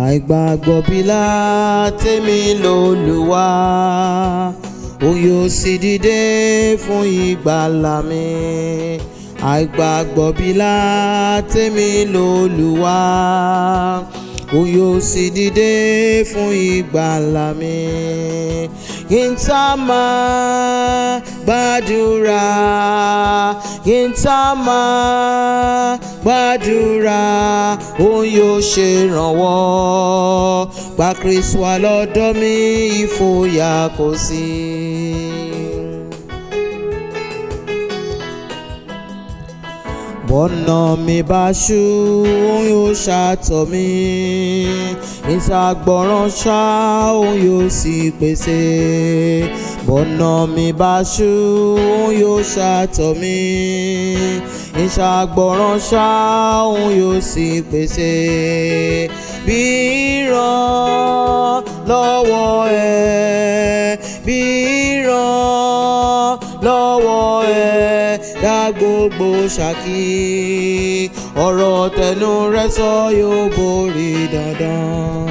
Àìgbàgbọ́ bílà tèmi lÓlúwa, òun yóò sì dìde fún ìgbàlà mi. Àìgbàgbọ́ bílà tèmi lÓlúwa, òun yóò sì dìde fún ìgbàlà mi. Kí n tá máa gbàdúrà, kí n tá máa gbàdúrà, òun yóò ṣèrànwọ́. Gba Kristu wá lọ́dọ̀ mi, ìfòyà kò sí. Bọ́nà mi bá ṣú, òun yóò ṣàtọ̀ mi. Ìṣàgbọ̀ràn ṣá, òun yóò sì pèsè. Bọ́nà mi bá ṣú, òun yóò ṣàtọ̀ mi. Ìṣàgbọ̀ràn ṣá, òun yóò sì pèsè. Bí ìràn lọ́wọ́ ẹ, bí ìràn lọ́wọ́ ẹ, dá gbogbo ṣákí. Ọ̀rọ̀ tẹnu rẹ sọ yóò borí dandan.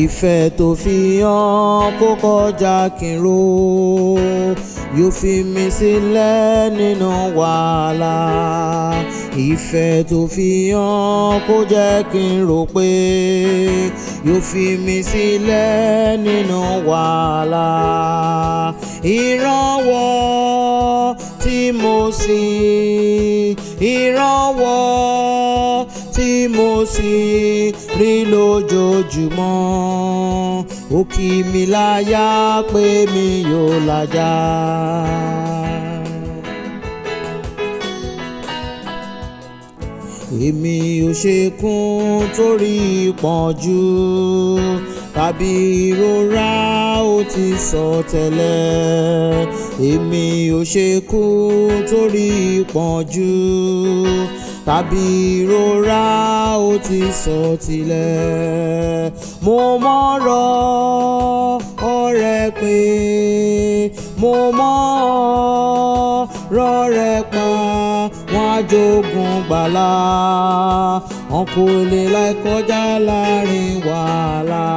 Ìfẹ́ tó fi hàn kó kọjá kí n rò, yóò fi mí sílẹ̀ nínú wàhálà. Ìfẹ́ tó fi hàn kó jẹ́ kí n rò pé yóò fi mí sílẹ̀ nínú wàhálà. Ìrànwọ́ tí mo sì, ìrànwọ́ tí mo sì rí lójoojúmọ́, ó kì mí láyà pé mi yóò làjà. Èmi ò ṣe kún torí ìpọ́njú tàbí ìrora, ó ti sọ tẹ́lẹ̀. Èmi ò ṣe kún torí ìpọ́njú tàbí ìrora, ó ti sọ tilẹ̀. Mo mọ̀rọ̀ ọ̀rẹ́ pé, mo mọ̀ ọ̀rọ̀ rẹ̀ pa, wọ́n á jogun gbàlà, wọn kò lè láì kọjá láàrin wàhálà.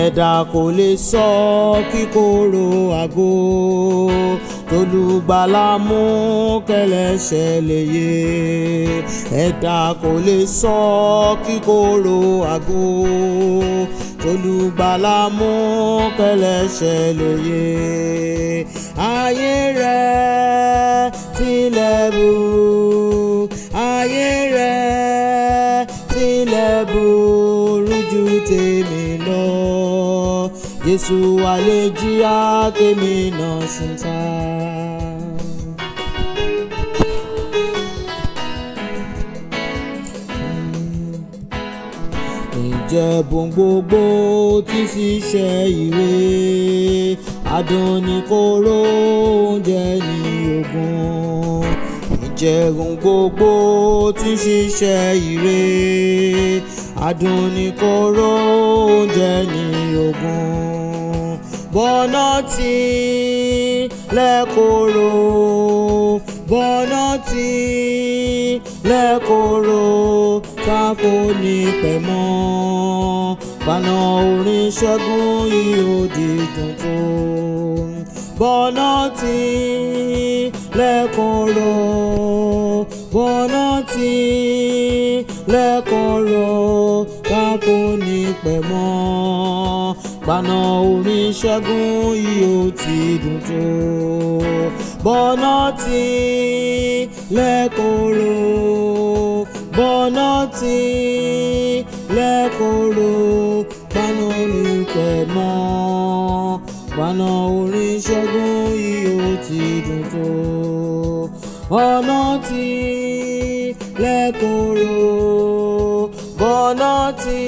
Ẹ̀dá kò lè sọ kíkorò àgò tolùgbàlà mú kẹlẹ́ṣẹ̀ lè yè. Ẹ̀dá kò lè sọ kíkorò àgò tolùgbàlà mú kẹlẹ́ṣẹ̀ lè yè. Ayé rẹ̀ tilẹ̀ bù, ayé rẹ̀ tilẹ̀ burú ju tèmi lọ. Jésù àlejò àkémi náà sì ń ta. Ǹjẹ́ bóun gbogbo tí ṣiṣẹ́ ìwé, adùn ní kóró oúnjẹ ní ogún. Ǹjẹ́ ohun gbogbo tí ṣiṣẹ́ ire, adùn ní kóró oúnjẹ ní ogún. Bọ́nà tí lẹ́kọ̀ọ́rọ̀, bọ́nà tí lẹ́kọ̀ọ́rọ̀, ta kò ní pẹ́ mọ́. Gbaná orin ṣẹ́gun yìí ó di tuntun. Bọ́nà tí lẹ́kọ̀ọ́rọ̀, bọ́nà tí lẹ́kọ̀ọ́rọ̀, ta kò ní pẹ́ mọ́. Gbaná orin ṣẹ́gun yìí ó ti dùn tó. Bọ́nà tí lẹ́kọ̀ọ́rọ̀, bọ́nà tí lẹ́kọ̀ọ́rọ̀, gbaná ní pẹ́ mọ́. Gbaná orin ṣẹ́gun yìí ó ti dùn tó. Ọ̀nà tí lẹ́kọ̀ọ́rọ̀, bọ́nà tí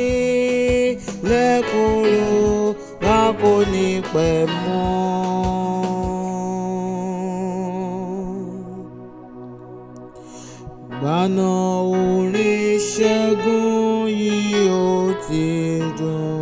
lẹ́kọ̀ọ́rọ̀, wa kò ní pẹ́ mọ́. Gbaná orin ṣẹ́gun yìí ó ti dùn.